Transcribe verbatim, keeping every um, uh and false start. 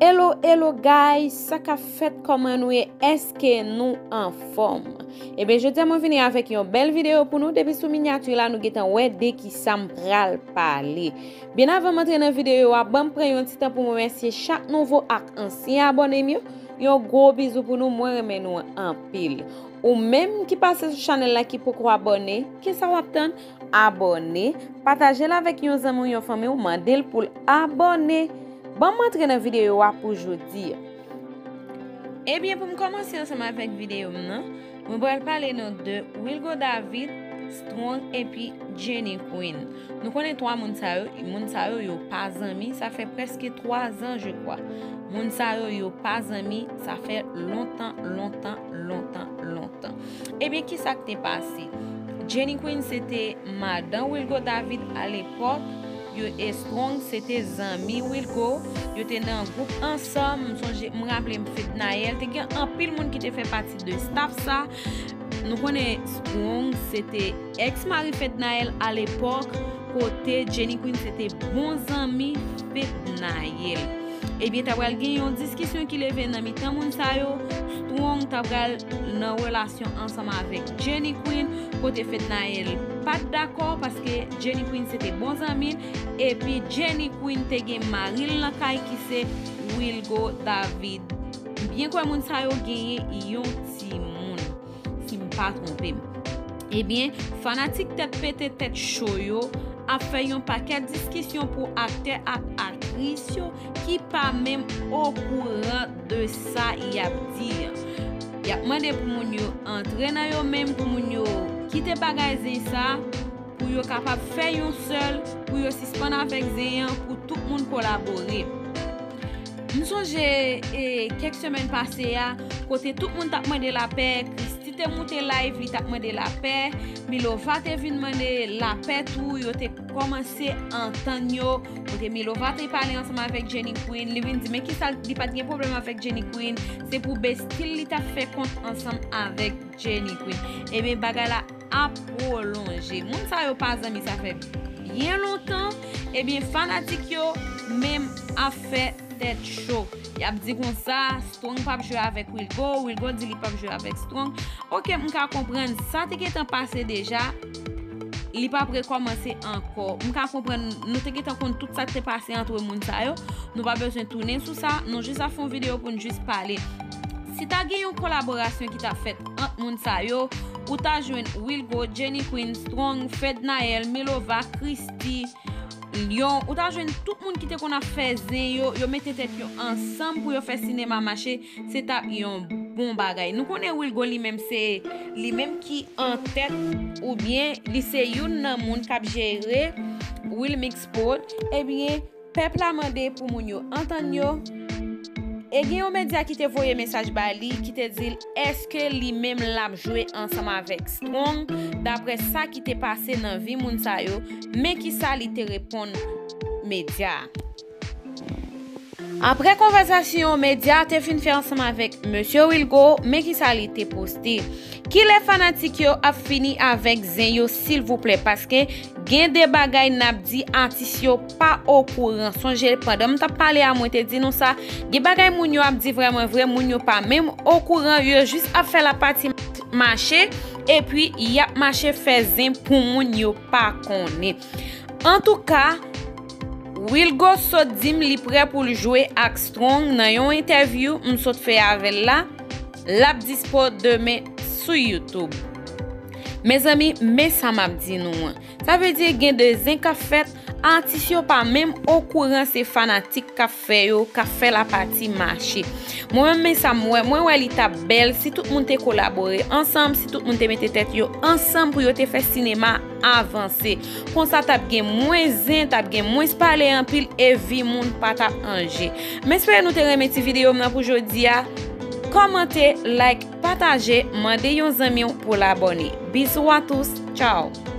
Hello, hello guys, sa k ap fèt, kòman nou ye? Èske nou anfòm? Ebyen, jodi a mwen vini avèk yon bèl videyo pou nou. Depi sou minyati la, nou gentan wè de ki sa m pral pale. Byen avan m antre nan videyo a, ban m pran yon ti tan pou m remèsye chak nouvo ak ansyen abòne m yo. Yon gwo bizou pou nou, mwen renmen nou anpil. Ou menm ki pase sou chanèl la ki poko abòne, kisa w ap tann? Abòne, pataje l avèk yon zanmi w, yon fanmi w, mande l pou l abòne. Ban m antre nan videyo a pou jodi a. Ebyen, pou m kòmanse ansanm avèk videyo m nan, mwen pral pale nou de Wilgo David, Strong epi Jenny Queen. Nou konnen twa moun sa yo, moun sa yo, yo pa zanmi, sa fè prèske twa zan, je crois. Moun sa yo, yo pa zanmi, sa fè lontan, lontan, lontan, lontan. Ebyen, kisa k te pase? Jenny Queen se te madan Wilgo David alepòk. Yo e Strong se te zanmi Wilgo. Yo te nan gwoup ansanm. M sonje, m raple m Fednaelle. Te gen anpil moun ki te fè pati de staff sa. Nou konnen Strong se te ex mari Fednaelle alepòk, kote Jenny Queen se te bon zanmi Fednaelle. Ebyen, ta pral gen yon diskisyon ki leve nan mitan moun sa yo. Strong ta pral nan relasyon ansanm avèk Jenny Queen, kote Fednaelle pa t dakò paske Jenny Queen se te bon zanmi l, epi Jenny Queen te gen mari l nan kay ki se Wilgo David. M byen kwè moun sa yo genyen yon timoun, si m pa twonpe m. Ebyen, fanatik tèt pete, tèt cho yo ap fè yon pakèt diskisyon pou aktè ak aktris yo ki pa menm okouran de sa y ap di an. Y ap mande pou moun yo antre nan yo menm, pou moun yo kite bagay zen sa, pou yo kapab fè yon sèl, pou yo sispann avèk zen an, pou tout moun kolabore. M sonje, e, kèk semèn pase a, kote tout moun t ap mande lapè, Christie te moute live, li t ap mande lapè, Milova te vin mande lapè tou, yo te kòmanse antann yo, kote Milova te pale ansanm avèk Jenny Queen, li vin di, men kisa, li pa t gen pwoblèm avèk Jenny Queen, se pou bestil li t ap fè kont ansanm avèk Jenny Queen. Ebyen, bagay la ap pwolonje. Moun sa yo pa zanmi, sa fè byen lontan. Ebyen, fanatik yo menm ap fè tèt cho. Y ap di konsa, Strong p ap jwe avèk Wilgo, Wilgo di li p ap jwe avèk Strong. Oke, m ka konprann sa te gentan pase deja. Li p ap rekòmanse ankò. M ka konprann, nou te gentan konn tout sa k te pase antre moun sa yo. Nou pa bezwen tounen sou sa. Nou jis ap fè yon videyo pou n jis pale. Si ta gen yon kolaborasyon ki t ap fèt ant moun sa yo, ou ta jwenn Wilgo, Jenny Queen, Strong, Fednaelle, Milova, Christie, Lion, ou ta jwenn tout moun ki te konn ap fè zen yo, yo mete tèt yo ansanm pou yo fè sinema mache, se t ap yon bon bagay. Nou konnen Wilgo li menm se li menm ki an tèt, oubyen li se youn nan moun k ap jere Wilmix Prod, ebyen, pèp la mande pou moun yo antann yo. E gen yon medya ki te voye mesaj ba li, ki te di l, èske li menm l ap jwe ansanm avèk Strong, daprè sa ki te pase nan vi moun sa yo, men kisa li te reponn medya a. Apre konvèsasyon medya a te fin fè ansanm avèk Mesye Wilgo, men kisa li te poste. Kilè fanatik yo ap fini avèk zen yo, silvouplè, paske gen de bagay n ap di, atis yo pa okouran. Sonje, pandan m t ap pale a, mwen te di nou sa, gen bagay moun yo ap di vrèman vre, moun yo pa menm okouran, yo jis ap fè lapati mache, epi y ap mache fè zen pou moun yo pa konnen. Antouka, Wilgo sot di m li prè pou l jwe ak Strong nan yon entèvyou m sot fè avè l la. L ap dispo demen sou YouTube. Mezanmi, men sa m ap di nou an. Sa vle di gen de zen k ap fèt, atis yo pa menm okouran se fanatik k ap fè yo, k ap fè lapati mache. Mwen menm, men sa m wè, mwen wè li t ap bèl si tout moun te kolabore ansanm, si tout moun te mete tèt yo ansanm pou yo te fè sinema avanse. Konsa t ap gen mwens zen, t ap gen mwens pale anpil e vi moun pa t ap an je. M espere nou te renmen ti videyo m nan pou jodi a. Kòmante, like, pataje, mande yon zanmi w pou l abòne. Bisous à tous, tchao!